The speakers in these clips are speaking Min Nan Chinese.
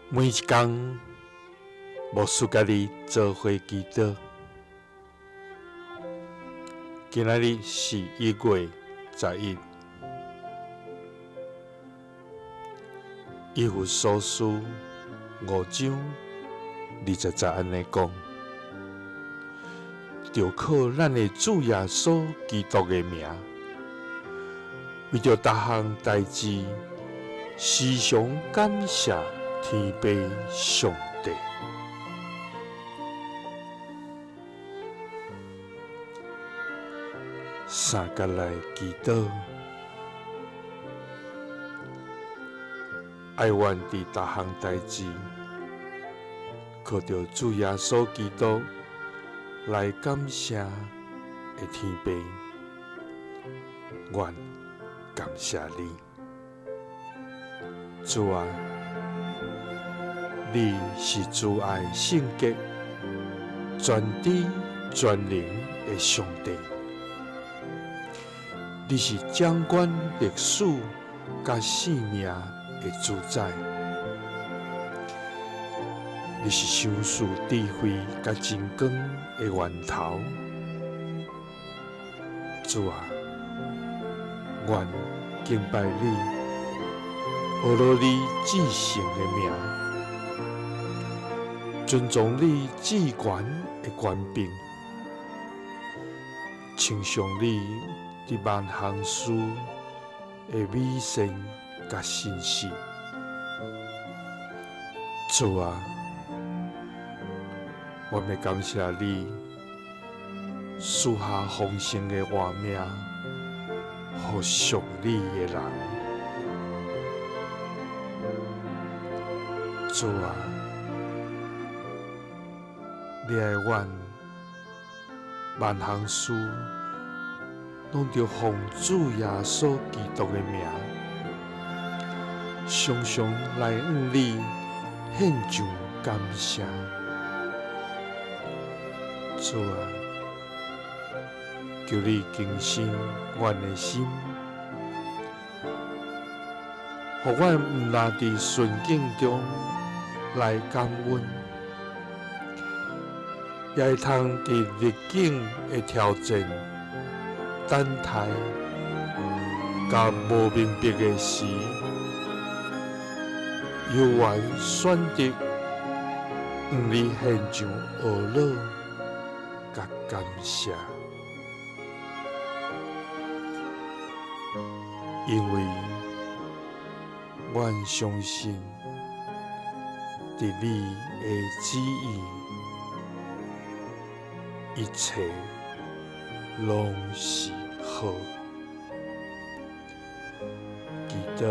每一工，牧師佮你做伙祈禱。今仔日是1月11，以弗所書5章20節按呢講：著靠咱的主耶穌基督的名，為著逐項代誌，時常感謝天父上帝。三佮來祈禱，愛阮佇逐項代誌，靠著主耶穌基督來感謝的天父，阮感謝你，主啊，你是慈愛聖潔、全知全能的上帝，你是掌管歷史佮生命的主宰，你是賞賜智慧佮真光的源頭，主啊，阮敬拜你，呵咾你至聖的名，尊崇你至懸的權柄，稱頌你佇萬項事的美善佮信實。主啊，我欲感謝你賜下豐盛的活命，予屬你的人。主啊，你愛阮萬項事攏著奉主耶穌基督的名，常常來向你獻上感謝。主啊，求你更新阮的心，予阮毋但佇順境中來感恩，也會通佇逆境的挑戰、等待佮無明白的時，猶原選擇向你獻上呵咾佮感謝，因為阮相信，佇你的旨意，一切攏是好。祈禱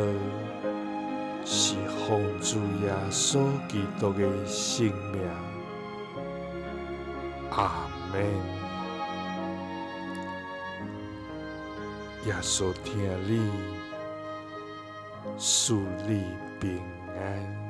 是奉主耶穌基督的聖名，阿們。耶穌疼你，賜你平安。